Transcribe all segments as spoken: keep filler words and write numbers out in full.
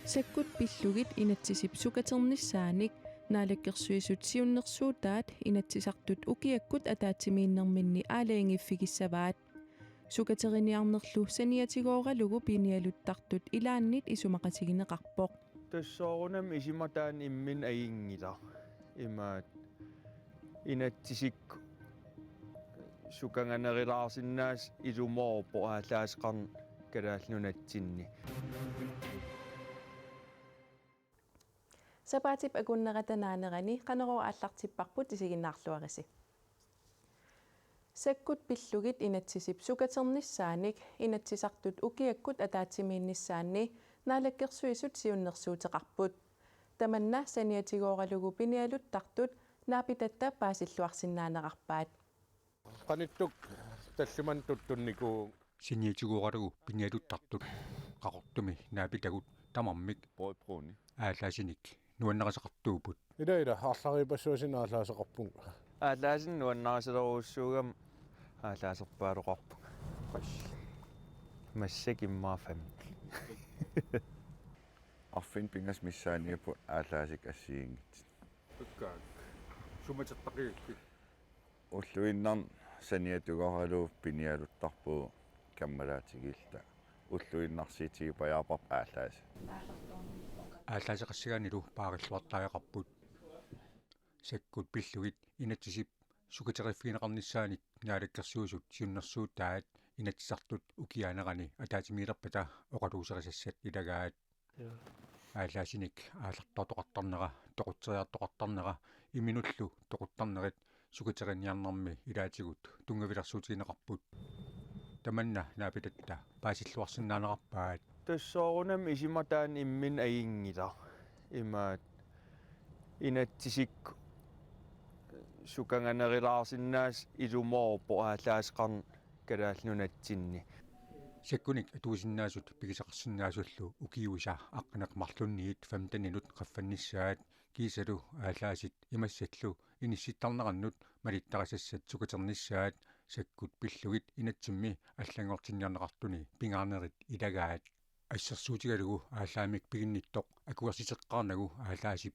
Sakkut pillugit inatsisip sukaternissaannik Naalakkersuisut siunnersuutaat Inatsisartut ukiakkut ataatsimiinnerminni aalajangiiffigissavaat. Sukateriniarnerlu saniatigooralugu pinialuttartut ilaannit isumaqatigineqarpoq. Tassa soorunami isima taanna imminut ajunngilaq. Imaat inatsisikkut sukanganerulaarsinnaasut ilumoorpoq aallaaseqarneq Kalaallit Nunatsinni. Sapaatip akunnerata naanerani Qanorooq aallartipparput, isiginnaarluarisi. Sakkut pillugit inatsisip sukaternissaannik Inatsisartut ukiakkut ataatsimiinnissaanni Naalakkersuisut siunnersuuteqarput. Tamanna saniatigooralugu pinialuttartut naapitatta paasilluarsinnaanerarpaat. Qanittukkut tallimanut tuttunnikuuvugut. Saniatigooralugu pinialuttartut Qaqortumi naapitagut tamarmik Brødbruni aallaasinik nuannarisaqartuupput. Ila, ila, arlariipassuarnik aallaaseqarpunga. Aallaasinik nuannarisalerujussuugama aallaaserpaaluqarpunga. Massakkut immaqa femten. Arfineq-pingasut missaanniipput aallaasikka assigiinngitsut. Ukkaak. Sumatertaqigakkit. Ulluinnarni saniatigooralugu pinialuttarpugut kammalaatigiilluta. Ulluinnarsiutigipajaarparput aallaasik. Aallaaseqassagaannilu paarilluartariaqarput. Sakkut pillugit inatsisip sukateriiffigineqarnissaannik Naalakkersuisut siunnersuutaat Inatsisartut ukiaanerani ataatsimiilerpata oqaluuserisassat ilagaat. Aallaasinik aallartoortoqartarnera, toqutseriartoqartarnera, imminullu toquttarnerit sukateriniarnermi ilaatigut tunngavilersuutigineqarput. Tamanna naapitatta paasilluarsinnaanerarpaat. Tassa soorunami isima taanna imminut ajunngilaq. Imaat inatsisikkut sukanganerulaarsinnaasut ilumoorpoq aallaaseqarneq Kalaallit Nunatsinni. Sakkunik atuisinnaasut pigisaqarsinnaasullu ukiuisa aqqaneq-marlunniit femteninut qaffannissaat kiisalu aallaasit imassallu inissittarnerannut malittarisassat sukaternissaat sakkut pillugit inatsimmi allanngortinniarneqartuni pingaarnerit ilagaat. Assersuutigalugu aallaammik piginnittoq akuersiteqqaarnagu aallaasip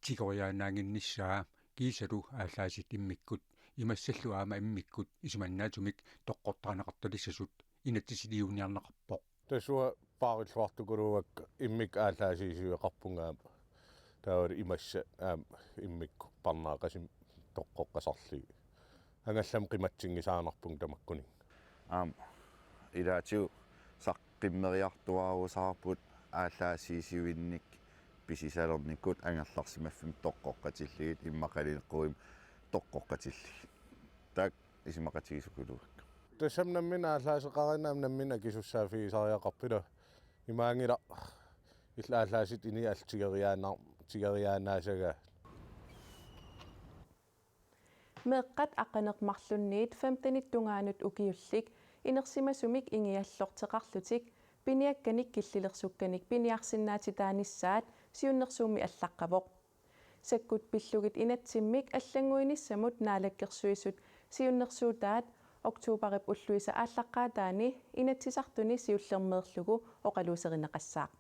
tigoriaannaannginnissaa kiisalu aallaasit immikkut imassallu aamma immikkut isumannaatsumik toqqortarineqartalissasut inatsisiliuunniarneqarpoq. Tassa uanga paarilluartukuluuakka immikkut aallaasiisiueqarpunga aamma. Taavalu imassaq aamma immikkut parnaaqasumik toqqoqqasarlugit. Angallamik qimatsinngisaannarpunga tamakkuninnga. Aamma ilaatigut saqqimmeriartuaarusaarput aallaasiisiuinnik pisisalernikkut angerlarsimaffimmi toqqoqqatillugit immaqaluunniit quimmut toqqoqqatillugit. Taakku isumaqatigisukuluuakka. Tassami nammineq aallaaseqarina aamma nammineq akisussaaffigisariaqarpoq, ila. Imaanngilaq illit aallaasit inuit allat tigoriaanna-, tigoriaannaasagaat. Meeqqat aqqaneq-marlunniit femtenit tungaanut ukiullit inersimasumik ingiallorteqarlutik piniakkanik killilersukkanik piniarsinnaatitaanissaat siunnersuummi allaqqavoq. Sakkut pillugit inatsimmik allannguinissamut Naalakkersuisut siunnersuutaat oktobarip ulluisa aallaqqaataani Inatsisartuni siullermeerlugu oqaluuserineqassaaq.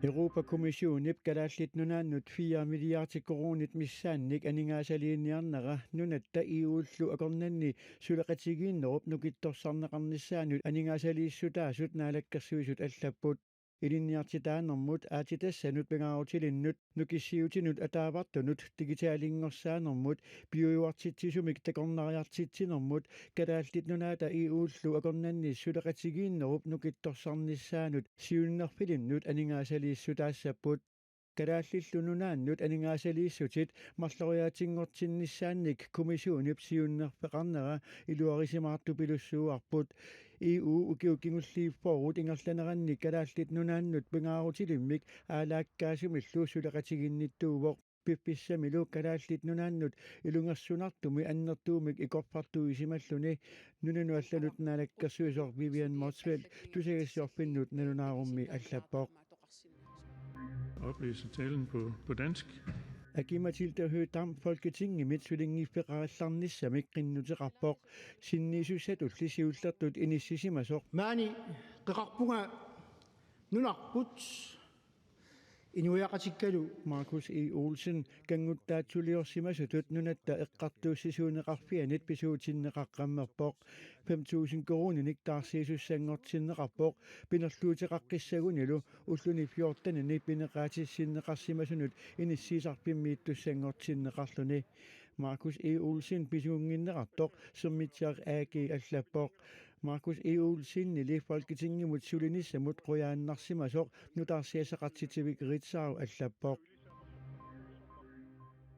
Europa-Kommissionip Kalaallit Nunaannut fire milliardi koruunit missaannik aningaasaliiniarnera nunatta E U-llu akornanni suleqatigiinnerup nukittorsarneqarnissaanut aningaasaliissutaasut Naalakkersuisut allapput. Ilinniartitaanermut, aatsitassanut pingaarutilinnut, nukissiuutinut ataavartunut, digitalinngorsaannermut, piujuartitsisumik takornariartitsinermut, Kalaallit Nunaata E U-llu akornanni suleqatigiinnerup nukittorsarnissaanut siunnerfilinnut aningaasaliissutaassapput. Kalaallillu Nunaannut aningaasaliissutit marloriaatinngortinnissaannik kommissionip siunnerfeqarnera iluarisimaartupilussuuarput. E U ukiut kingulliit fyrret ingerlaneranni Kalaallit Nunaannut pingaarutilimmik aalaakkaasumillu suleqatiginnittuuvoq. Piffissamilu Kalaallit Nunaannut ilungersunartumi annertuumik ikorfartuisimalluni nunanut allanut naalakkersuisoq Vivian Motzfeldt tusagassiorfinnut nalunaarummi allappoq. Oplæse talen på, på dansk. Aki-Matilda Høegh-Dam Folketingimit sulinngiffeqarallarnissamik qinnuteqarpoq. Sinniisussatulli siullertut inissisimasoq. Maani qeqarpunga nunarput inuiaqatikkalu. Markus E. Olsen kannguttaatsuliorsimasutut Nunatta Eqqartuussisuuneqarfianit pisuutinneqaqqammerpoq. Fem tusind koruuninik taarsiisussanngortinneqarpoq pinerluuteqaqqissagunilu ulluni fjortenini pineqaatissinneqarsimasunut inissiisarfimmiittussanngortinneqarluni. Markus E. Olsen pisuunnginnerartoq Sermitsiaq A/G allappoq. Markus E. Olsenili Folketingimut sulinissamut qujaannarsimasoq nutaarsiassaqartitsivik Ritzau allappoq.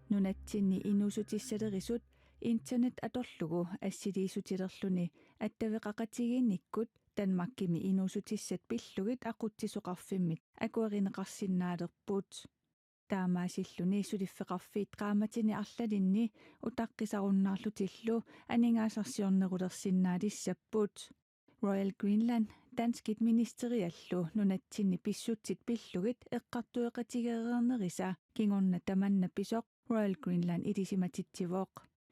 Nunatsinni inuussutissalerisut internet atorlugu assiliissutilerluni attaveqaqatigiinnikkut Danmarkimi inuussutissat pillugit aqutsisoqarfimmit akuerineqarsinnaalerput. Taamaasilluni suliffeqarfiit qaammatini arlalinni utaqqisarunnaarlutillu aningaasarsiornerulersinnaalissapput. Royal Greenland danskit ministeriallu nunatsinni pissutsit pillugit eqqartueqatigeereernerisa kingorna tamanna pisoq Royal Greenland ilisimatitsivoq.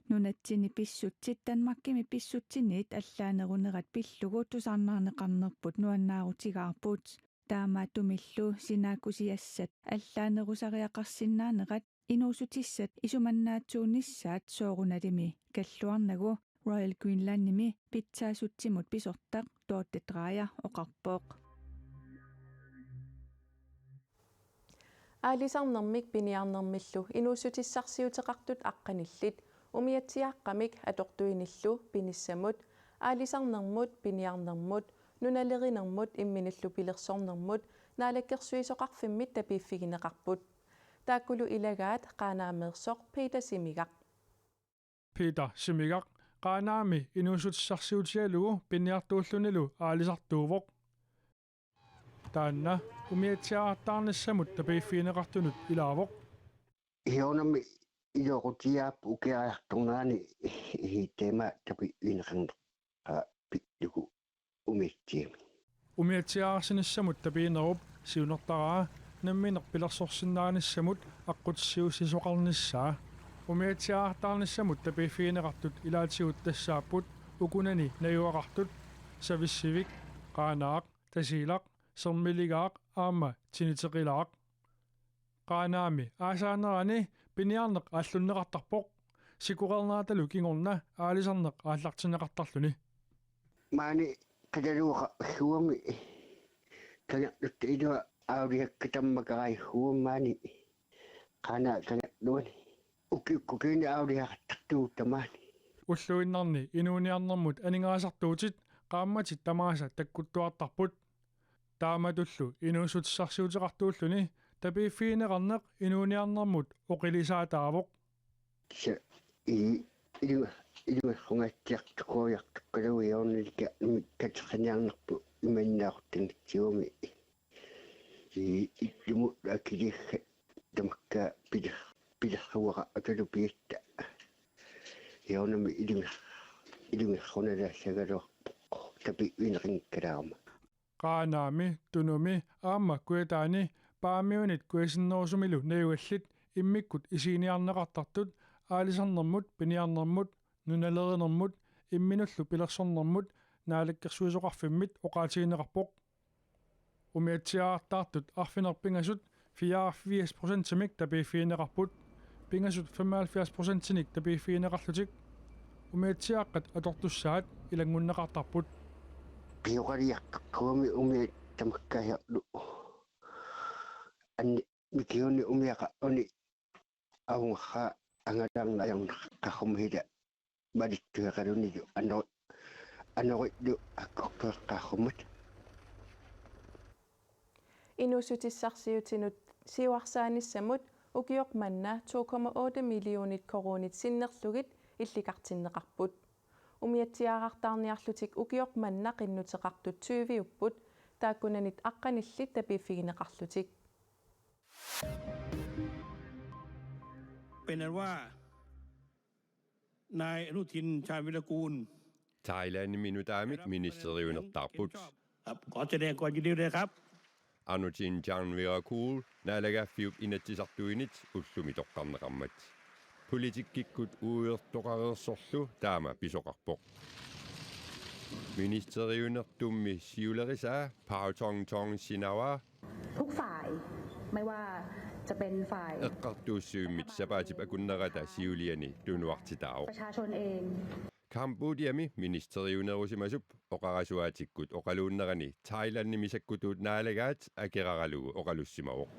Nunatsinni pissutsit Danmarkimi pissutsinniit allaanerunerat pillugu tusarnaarneqarnerput nuannaarutigaarput. Taamaattumillu sinaakkusiassat allaanerusariaqarsinnaanerat inuussutissat isumannaatsuunissaat soorunalimi kalluarnagu Royal Greenlandimi pitsaasutsimut pisortaq Dorte Dreyer oqarpoq. Aalisarnermik piniarnermillu inuussutissarsiuteqartut aqqanillit umiatsiaaqqamik atortuinillu pinissamut, aalisarnermut piniarnermut, nunalerinermut imminullu pilersornermut naalakkersuisoqarfimmit tapiiffigineqarput. Taakkulu ilagaat Qaanaameersoq Peter Simigaq. Peter Simigaq Qaanaami inuussutissarsiutigalugu piniartuullunilu aalisartuuvoq. Taanna umiatsiaartaarnissamut tapiiffigineqartunut ilaavoq. Hiornami iloqutiaap ukiariartornerani tema tapiineqarneq pillugu umiatsiami. Umiatsiaarsinissamut tapiinerup siunertaraa nammineq pilersorsinnaanissamut aqqutissiuussisoqarnissaa. Umiatsiaartaarnissamut tapiiffigineqartut ilaatigut tassaapput ukunani najugaqartut Savissivik, Qaanaaq, Tasiilaq, Sermiligaaq aamma Tiniteqilaaq. Qaanaami aasaanerani piniarneq aallunneqartarpoq, sikoreerneratalu kingorna aalisarneq aallartinneqartarluni. Maani qitaluuqa ullugami kangerlutta ilua auliakka tammakaraiguami maani Qaanaaq kangerluani. Ukiukkukiini auliaqattartugut tamaani. Ulluinnarni inuuniarnermut aningaasartuutit qaammatit tamaasa takkuttuartarput. Taamatullu inuussutissarsiuteqartuulluni tapiiffigineqarneq inuuniarnermut oqilisaataavoq. Sa i ilma ilmassungaatsiartukuujartukkaluiornilika imikkateqaniarnerpu imannaaruttanngitsigumi. I illumu akiligga tamakka piler pilerruara akalupiatta. Hiornami ilungi ilungerrunalaassagaluarpoq tapiineqanngikkaluarama. Qaanaami, Tunumi aamma Kujataani Paamiunit kujasinnerusumilu najugallit immikkut isiiniarneqartartut aalisarnermut piniarnermut nunalerinermut imminullu pilersornermut naalakkersuisoqarfimmit oqaatigineqarpoq. Umiatsiaartaartut arfineq-pingasut fireogfirs procentimik tapiiffigineqarput, pingasut femoghalvfjerds procentinik tapiiffigineqarlutik umiatsiaaqqat atortussaat ilanngunneqartarput. Pioqaliartukkumi umiat tamakkahiorlu anni mikiuni umiaqarluni avungarraa angalaarneq ajorneqarummi hila malittueqalunilu anor anorillu akkortueqqaarummat. Inuussutissarsiutinut siuarsaanissamut ukioq manna to komma otte millionit koruunit sinnerlugit illikartinneqarput. Umiatsiaarartaarniarlutik ukioq manna qinnuteqartut tyviupput taakkunanit aqqanillit tapiiffigineqarlutik. Penelwa nai rutin chamila kun. Thailandimi nutaamik ministeriunertarput. Ap kotene kojiliureqap. Anutin Jaanvirakul naalagaaffiup inatsisartuinit ullumi toqqarneqarmat. Politikkikkut uiortoqareersorlu taama pisoqarpoq. Ministeriunertummi siulerisaa Paw Tong Tong Sinawa ทุกฝ่ายไม่ว่าจะเป็นฝ่าย eqqartuussivimmit sapaatip akunnerata siuliani tunuartitaavoq. ประชาชนเอง Kambodjami ministeriunerusimasup oqarasuaatikkut oqaluunnerani Thailandimi sakkutuut naalagaat akeraralugu oqalussimavoq.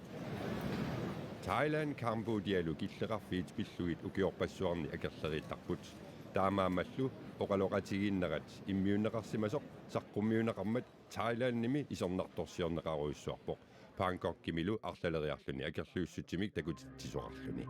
Thailand Kambodjalu killeqarfiit pillugit ukiorpassuarni akerleriittarput. Taamaammallu oqaloqatigiinnerat immiunneqarsimasoq saqqummiunneqarmat Thailandimi isornartorsiorneqarujussuarpoq. Bangkokimilu arlaleriarluni akerliussutsimik takutitsisoqarluni.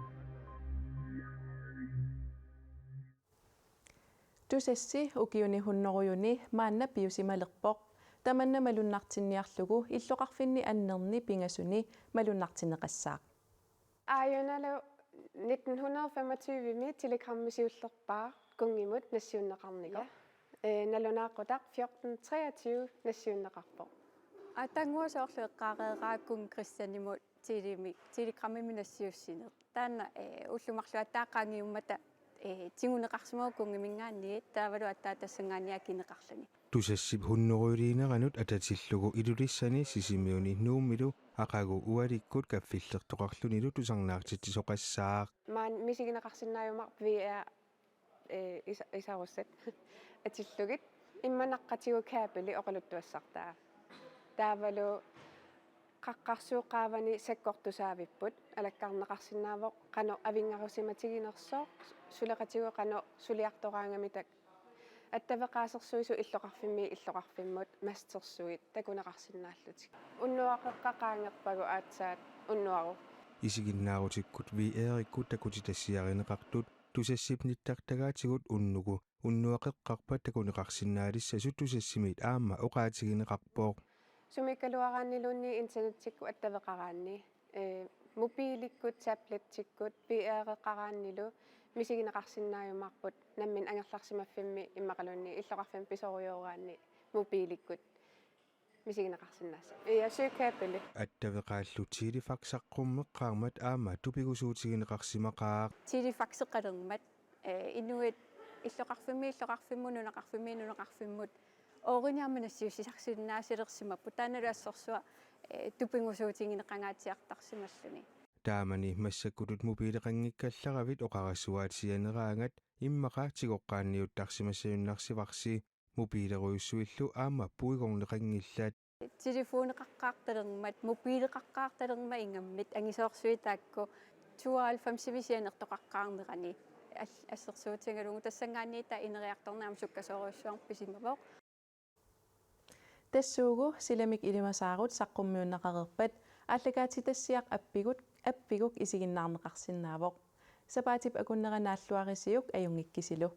Tusassi ukiuni hunnorujuni maanna piusimalerpoq. Tamanna malunnartinniarlugu illoqarfinni annerni pingasuni malunnartinneqassaaq. Aajunalu nitten hundrede og femogtyve-mi telegrammi siullerpaaq kunngimut nassiunneqarnikoq. Ee, nalunaaqutaq fjorten treogtyve nassiunneqarpoq. Atangua soorlu eqqaareeraa Kong Christianimut telemi-, telegrammimi nassiussineq. Taanna, ee, ullut marluk aatsaat qaangiummata, ee, tiguneqarsimavoq kunngiminngaanniit taavalu aatsaat tassanngaanniit akineqarluni. Tusassip hunnorujuliineranut atatillugu Ilulissani, Sisimiuni Nuummilu aqagu ualikkut kaffillertoqarlunilu tusarnaartitsisoqassaaq. Maani misigineqarsinnaajumaarpoq V R, ee, isa-, isarussat atillugit. Immaqa naqqatigut kabeli oqaluttuassartaa. Taavalu qaqqarsuup qaavani sakkortusaavipput alakkarneqarsinnaavoq qanoq avinngarusimatiginersoq, suleqatigut qanoq suliartoraangamitak. Attaveqaasersuisut illoqarfimmiit illoqarfimmut mastersuit takuneqarsinnaallutik. Unnuaqeqqat qaangerpagut aatsaat unnuaru. Isiginnaarutikkut V R-ikkut takutitassiarineqartut Tusassip nittartagaatigut unnugu unnuaqeqqarpat takuneqarsinnaalissasut Tusassimiit aamma oqaatigineqarpoq. Sumiikkaluaraanniluunniit internetsikkut attaveqaraanni, ee, mobiilikkut, tablettikkut, V R-eqaraannilu misigineqarsinnaajumaarput nammineq angerlarsimaffimmi immaqaluunniit illoqarfimmi pisorujooraanni mobiilikkut misigineqarsinnaassaaq. Ja, søgkabeli. Attaveqaallu Telefax saqqummeqqaarmat aamma tupigusuutigineqarsimaqaaq. Telefaxeqalermat, ee, inuit illoqarfimmiit illoqarfimmut, nunaqarfimmiit nunaqarfimmut ooriniarmi nassiussisarsinnaasalersimapput, taannalu assorsuaq, ee, tupigusuutigineqangaatsiartarsimalluni. Taamani massakkutut mobiileqanngikkallaravit oqarasuaat sianeraangat immaqa tigoqqaanniuttarsimassajunnarsivarsi. Mobiilerujussuillu aamma puigorneqanngillat. Telefoneqaqqaartalermat, mobiileqaqqaartalermat ingammik angisoorsuit taakku tooghalvfemsimi sianertoqaqqaarnerani al-, assersuutigalugu tassanngaanniit taava ineriartorneq aamma sukkasoorujussuarmik pisimavoq. Tassuugu silamik ilimasaarut saqqummiunneqareerpat aallakaatitassiaq appigut, appiguk isiginnaarneqarsinnaavoq. Sapaatip akunnera naalluarisiuk ajunngikkisilu.